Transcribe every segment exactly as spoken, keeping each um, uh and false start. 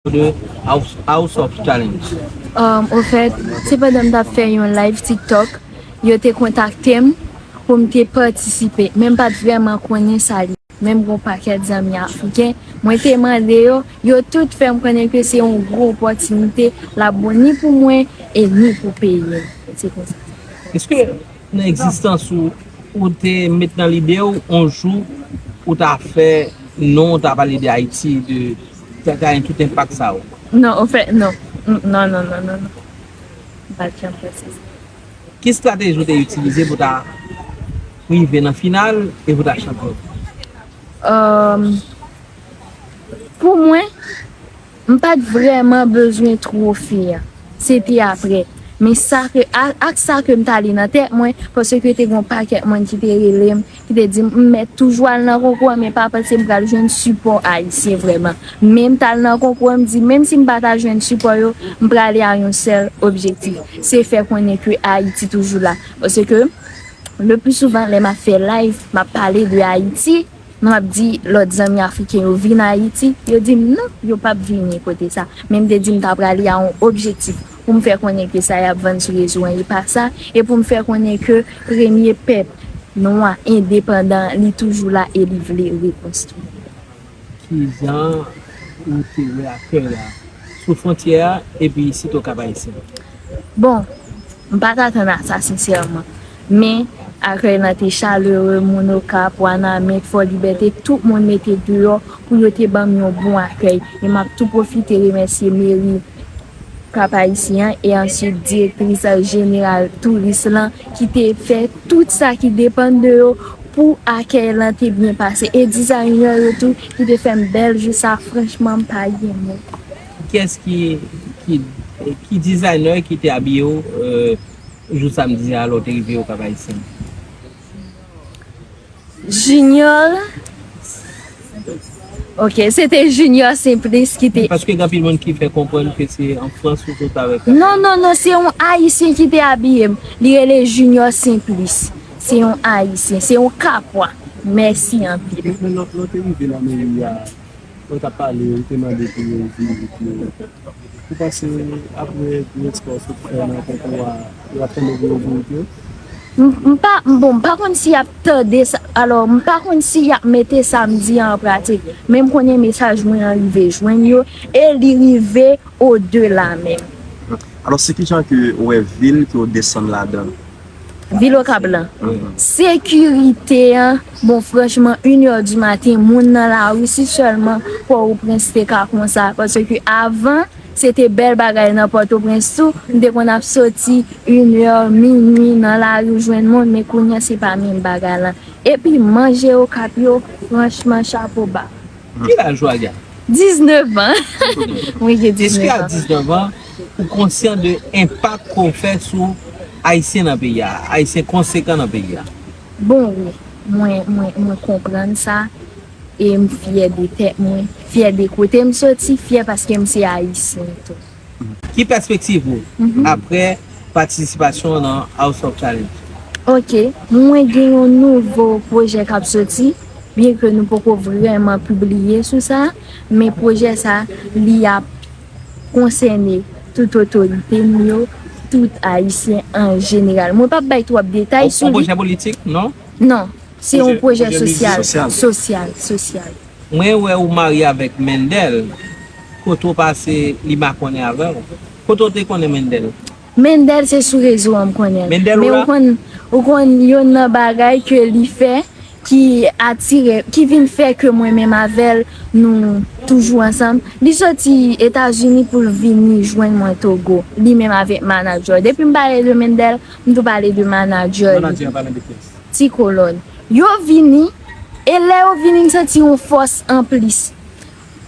de House, House of Challenge? Um, ofèt, se pandan m t ap fè yon live TikTok, yo te kontakte m pou m te patisipe, men m pa t vrèman konnen sa li. Men m gen yon pakèt zanmi afriken, mwen te mande yo, yo tout fè m konnen ke se yon gwo opòtinite, l ap bon ni pou mwen e ni pou peyi m. Se konsa. Èske nan egzistans ou, ou te met nan lide w yon jou ou ta fè non, ou ta pale de Ayiti, de ta, ta gen tout enpak sa yo? Non, ofèt, non. Mm, non, non, non, non, non. M pa t janm panse sa. Ki estrateji ou te itilize pou ta rive nan final e pou ta chanpyon? Um, pou mwen, m pa t vrèman bezwen twofe a. Se te apre. Men sa ke, a- ak sa ke m t ale nan tèt mwen, paske te gen yon pakèt moun ki te rele m, ki te di m, m mèt toujou al nan konkou an, men pa panse m pral jwenn sipò ayisyen vrèman. Men m t al nan konkou an, m di, menm si m pa ta jwenn sipò yo, m prale a yon sèl objektif. Se fè konnen ke Ayiti toujou la. Paske, le pli souvan, lè m ap fè live, m ap pale de Ayiti, m ap di lòt zanmi afriken yo vin Ayiti, yo di m non, yo p ap vini kote sa. Men m te di m ta prale a yon objektif pou m fè konnen ke sa y ap vann sou rezo an e pa sa, e pou m fè konnen ke premye pèp nwa endepandan, li toujou la e li vle rekonstwi. Kijan ou te wè akèy la sou fwontyè a epi isit Okap Ayisyen? Bon, m pa t atann a sa sensèman. Men, akèy lan te chalere, moun Okap, Wanament, Fò Libète, tout moun mete deyò pou yo te ban m yon bon akèy. E m ap tou pwofite remèsye meri Kap Ayisyen an e answit direktris jeneral touris lan ki te fè tout sa ki depann de yo pou akèy lan te byen pase. E dizayner yo tou ki te fè m bèl jou sa, franchman, m pa gen mo. Kiyès ki, ki, ki dizayner ki te abiye w, euh, jou samdi a lè w te rive Okap Ayisyen? Junior. Ok, se te Junior Simplice ki te. Paske gen anpil moun ki fè konprann ke se an Frans ou sot avèk. Non, non, non, se yon Ayisyen ki te abiye m. Li rele Junior Simplice. Se yon Ayisyen, se yon Kapwa. Mèsi anpil. Men lè w te rive lameri a, lè w t ap pale yo, yo te mande pou yo vini pou yo. Ou panse apre gwo ekspè w sot fè nan konkou a, yo ap tande pou yo vini pou yo? M m pa, m bon, m pa konn si y ap tande sa, alò, m pa konn si y ap mete sa m di an pratik, men m konnen mesaj mwen an rive jwenn yo, e li rive odela menm. Alò, se kijan ke w wè vil ke w desann ladan? Vil Okap lan. Sekirite an, bon, franchman, inè di maten, moun nan lari, si sèlman Pòtoprens te ka konsa, paske avan, se te bèl bagay nan Pòtoprens tou, m te konn ap soti inè, minui nan lari jwenn moun, men kounye a se pa menm bagay lan. Epi manje Okap yo, franchman, chapo ba. Ki laj ou, Alia? Diznèf an. Mwen gen Èske diznèf a an. Diznèf an, ou konsyan de enpak ke w fè sou Ayisyen nan peyi a, Ayisyen konsekan nan peyi a? Bon, wi. Mwen, mwen, mwen konprann sa. E m fyè de tèt mwen. Fyè de kote m soti. Fyè paske m se Ayisyen tou. Ki pèspektiv ou Mhm. apre patisipasyon nan House of Challenge? Ok, mwen gen yon nouvo pwojè k ap soti, byen ke nou poko vrèman pibliye sou sa, men pwojè sa, li ap konsène tout otorite nou yo, tout Ayisyen an jeneral. Mwen p ap bay twòp detay Yon sou li. Pwojè politik, non? Non, se yon Pwojè- pwojè pwojè sosyal. sosyal. Sosyal, sosyal. Mwen wè ou marye avèk Mendel. Kote w pase, li makonnen avè w? Kote w te konnen Mendel? Mendel se sou rezo an m konnen l. Mendel Men ou la? Ou konn, ou konn youn nan bagay ke li fè ki atire, ki vin fè ke mwen menm avè l, nou toujou ansanm. Li soti Etazini pou l vini jwenn mwen Togo, li menm avèk manager. Depi m pale de Mendel, m tou pale de manager li. Manager an pale de kiyès? Ti Kolòn. Yo vini, e lè yo vini, m santi yon fòs anplis.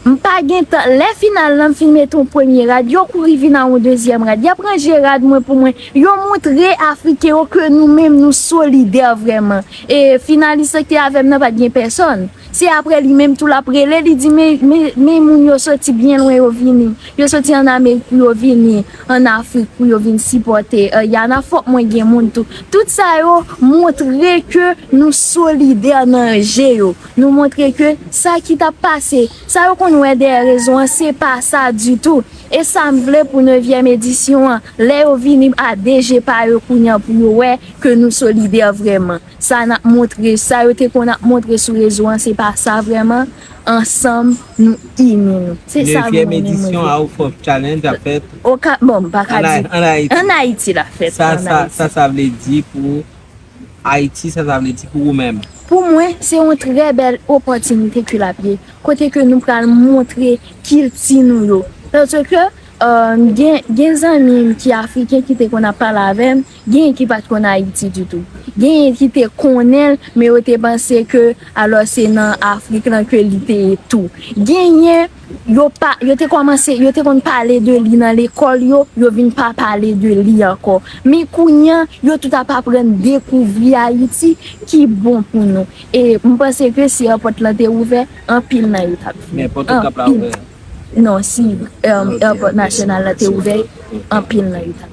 M pa gen tan, lè final lan, m fin mete yon premye rad, yo kouri vin a yon dezyèm rad. Y ap ranje rad mwen pou mwen. Yo montre Afriken yo ke nou menm, nou solidè vrèman. E finalis lan ki te avè m nan, pa t gen pèsòn. Se apre li menm tou l ap rele, li di, men, men, men moun yo soti byen lwen yo vini. Yo soti ann Amerik pou yo vini, ann Afrik pou yo vin sipòte, eh, Yana. Fòk mwen gen moun tou. Tout sa yo montre ke nou solidè nan je yo. Nou montre ke sa ki t ap pase, sa yo konn wè dèyè rezo an, se pa sa ditou. E sa m vle pou nevyèm edisyon an, lè yo vini a de je pa yo kounye a pou yo wè ke nou solidè vrèman. Sa n ap montre, sa yo te konn ap montre sou rezo an, se pa sa vrèman. Ansanm, nou ini nou. Se sa mwen renmen. Nevyèm edisyon Out of Challenge ap fèt. Oka, bon, m pa ka di. Ann Ayiti. Ann Ayiti l ap fèt. Sa, sa, sa, sa vle di pou Ayiti, sa, sa vle di pou ou menm? Pou mwen, se yon trè bèl opòtinite ke l ap ye, kote ke nou pral montre kilti nou yo. Paske, eh, gen, gen zanmi m ki afriken ki te konn ap pale avè m, genyen ki pa t konn Ayiti ditou. Genyen ki te konnen l, men yo te panse ke, alò, se nan Afrik lan ke li te ye tou. Genyen, yo pa, yo te kòmanse, yo te konn pale de li nan lekòl yo, yo vin pa pale de li ankò. Men kounye a, yo tout ap aprann dekouvri Ayiti ki bon pou nou. E m panse ke si èpòt lan te ouvè, anpil nan yo t ap vini. Men èpòt lan t ap la ouvè? Non, si, um, èpòt nasyonal lan te ouvè, anpil nan yo t ap vini.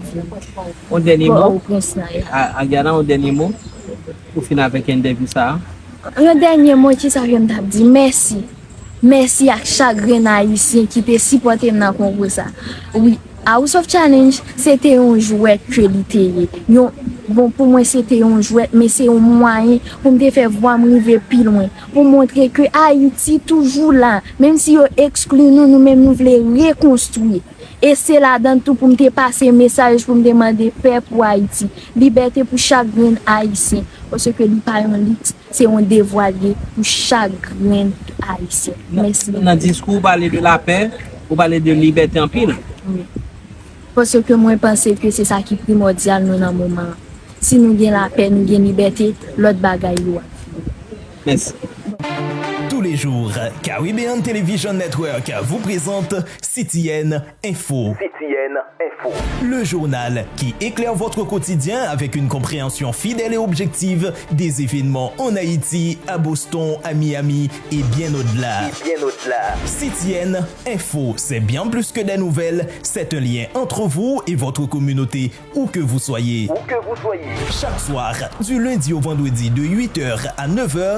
Yon dènye mo? Pòtoprens lan, ya. A, Yana, yon dènye mo pou fin avèk entèvyou sa a? Yon dènye mo, kisa ke m t ap di? Mèsi. Mèsi ak chak grenn Ayisyen ki te sipòte m nan konkou sa. Wi, House of Challenge, se te yon jwèt ke li te ye. Yon, bon, pou mwen, se te yon jwèt, men se yon mwayen pou m te fè vwa m rive pi lwen. Pou montre ke Ayiti toujou la. Menm si yo ekskli nou, nou menm nou vle rekonstwi. E se ladan tou pou m te pase mesaj, pou m te mande pè pou Ayiti. Libète pou chak grenn Ayisyen. Paske li pa yon liks, se yon devwa l ye pou chak grenn Ayisyen. Mèsi. Nan diskou ou pale de lapè, ou pale de libète anpil. Wi. Paske mwen panse ke se sa ki primòdyal nou nan moman an. Si nou gen lapè, nou gen libète, lòt bagay yo ap vini. Mèsi. Tous les jours, Caribbean Television Network vous présente C T N Info. C T N Info. Le journal qui éclaire votre quotidien avec une compréhension fidèle et objective des événements en Haïti, à Boston, à Miami et bien au-delà. Et bien au-delà. C T N Info, c'est bien plus que des nouvelles, c'est un lien entre vous et votre communauté, où que vous soyez. Où que vous soyez. Chaque soir, du lundi au vendredi de huit heures à neuf heures,